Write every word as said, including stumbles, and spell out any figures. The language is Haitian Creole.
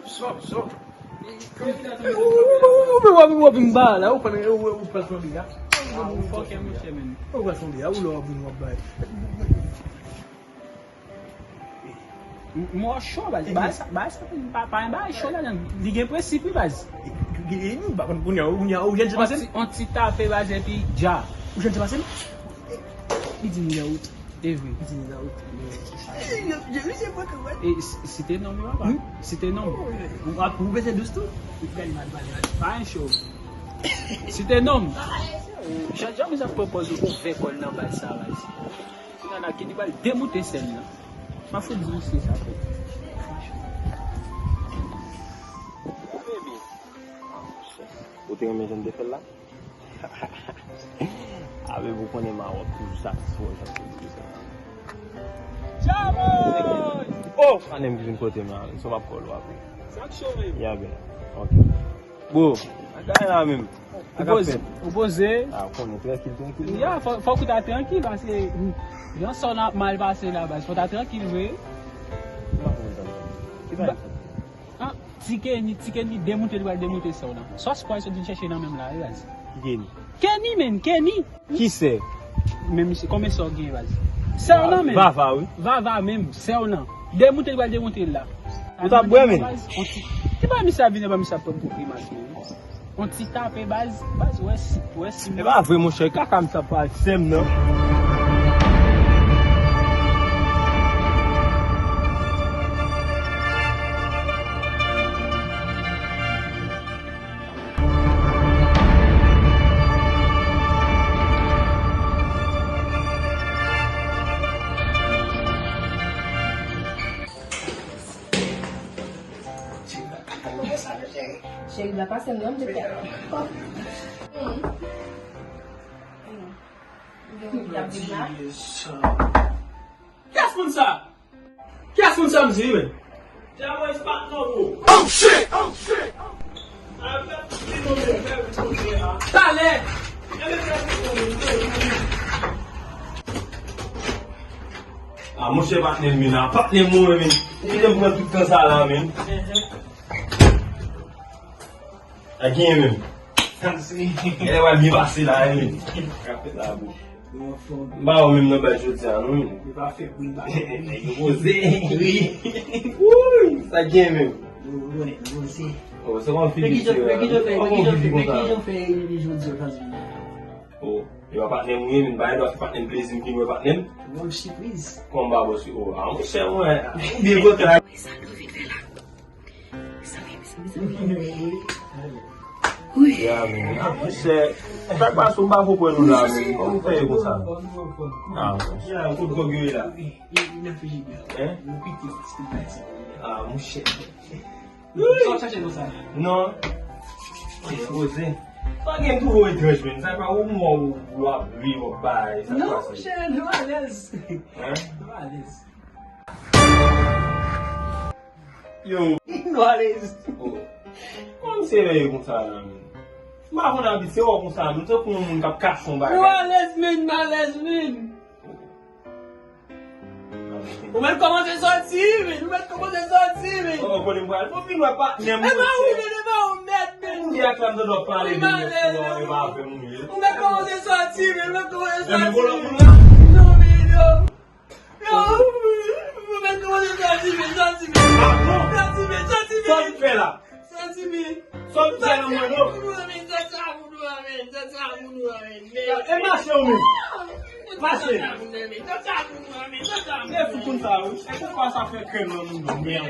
Sòp, sòp. Ou, ou, ou, ou, ou vin ba la, ou pran, ou, ou, ou pran son li a. Ou fòkè, monchè, men. Ou pran son li a, ou lè w ap vin w ap bay. M, m wè w cho, baz. Bagay sa, bagay sa, pa, pa gen bagay cho ladan. Li gen prensip, wi, baz. E, e, e, nou pa konn kounye a, kounye a, ou jwenn ti pase m? On ti, on ti tape, baz, epi dja. Ou jwenn ti pase m? Li di m gen wout. E vre. Li di m gen wout. E, yo, yo, yo, se pran kanmèm. E, si, site non m, papa. Hmm? Site non m. Ou, ou, ou bezwen dous tou? Ou gade mal, mal, mal. Pa gen cho. Site non m. Jan, jan m ap pran pòz ou ouvè kò l nan baz sa, baz. Kounye a la, Kenny pral demoute sèn nan. M ap fout di misye sa tou. Ou te renmen jan m te fè l la? A, bebe, ou konnen Mawòk toujou satisfè w jan m te di w sa. Jamoy! Oh! Patnè m ki vin kote m la, so m ap call ou apre. Sa k cho, menm? Ya, ben. Ok. Bro, bagay la menm. Ou poze, ou poze. Ah, ou konnen, trankil, trankil. Ya, fò, fòk ou ta trankil, paske jan sa w ap mal pase la, baz, fò w ta trankil vre. Ki bagay sa? Ah, Ti Kenny, Ti Kenny demoute, li pral demoute sè w nan. Sòs pway sot vin chèche nan menm la, wi, baz. Ki Kenny? Kenny, men, Kenny. Ki sè? Men misye, konbyen sè w gen, baz? Sè w nan, men. Vava, wi. Vava menm, sè w nan. Demoute, li pral demoute l la. Ou t ap bwè, men? Baz, on ti, ki pa misye ap vin, pa misye ap pran pou grimas, men. On ti tape, baz, baz, wè si, wè si. E pa vre, monchè, kaka misye ap pale, sè m nan. Cheri, la pase m non, m te fè. Kiyès moun sa? Kiyès moun sa m di, men? Diabòlis pa t non, bro. Oh, shit! Oh, shit! Talè! Ah, monchè, patnè m, men, patnè m, mwen, men. Ou kite m pran tout tan sa la, men. A genyen menm. Sa se. Genlè pral byen pase la, wi. Kapet la, bro. M pa wè menm nan bal jodi a, non, men. Li pa fè bri, li pa fè bri. Nèg yo poze. Wi. Wouy, sa gen menm. Yo, yo, yo poze. Oh, se yon figi. Ki jan w fè, ki jan w fè, ki jan w fè, ki jan w fè rive jodi a, Fazmi? Oh, e pa patnè m ou ye, men, ba, e dwa fè patnè m plezi, m vin wè patnè m. Bon, sipriz. Konba, bòs, oh, ah, monchè, mwen, ou byen kontan. Sa nou vin fè la? Mezanmi, mezanmi, mezanmi. Wi. Ya, men. Ah, monchè, sa k pase, m pa konprann ou la, men. Kòman w fè ye konsa? Ah, monchè. Ya, kote kòk yo ye la? Hein? Ah, monchè. Sa w chache konsa? Non. Poze. Pa gen twouvo etranj, men. Sa pa ou mò ou w ap ri, w ap bay. Sa k pase? Non, monchè, nou alèz. Hein? Nou alèz. Yo. Nou alèz. Oh. Kòman misye rele konsa la, men? M pa konn abitye wè w konsa, men tankou yon moun k ap kache yon bagay. Nou alèz, men, m alèz, men. Ou mèt kòmanse sòti, men. Ou mèt kòmanse sòti, men. Oh, kote m pral? Fò m vin wè patnè m. E pa ou, men, e pa ou, mèt, men. Ou di ak sa m tande w ap pale de mèt, e pa avè m ou ye. Ou mèt kòmanse sòti, men. Ou mèt kòmanse sòti, men. Non, men, non. Yo, mwen kòmanse sòti, men, sòti, men. Ah, bon? Sòti, men, sòti, men. Sa w fè la? Sòti, men. Sòti, men, nan mwen, non. Sòti, men, sòti, men, sòti, men. E mache, ou menm. Mache. Sòti, men, sòti, men, sòti, men. E fou konn sa, wi. E konn sa fè krèm nan moun, non, mèd.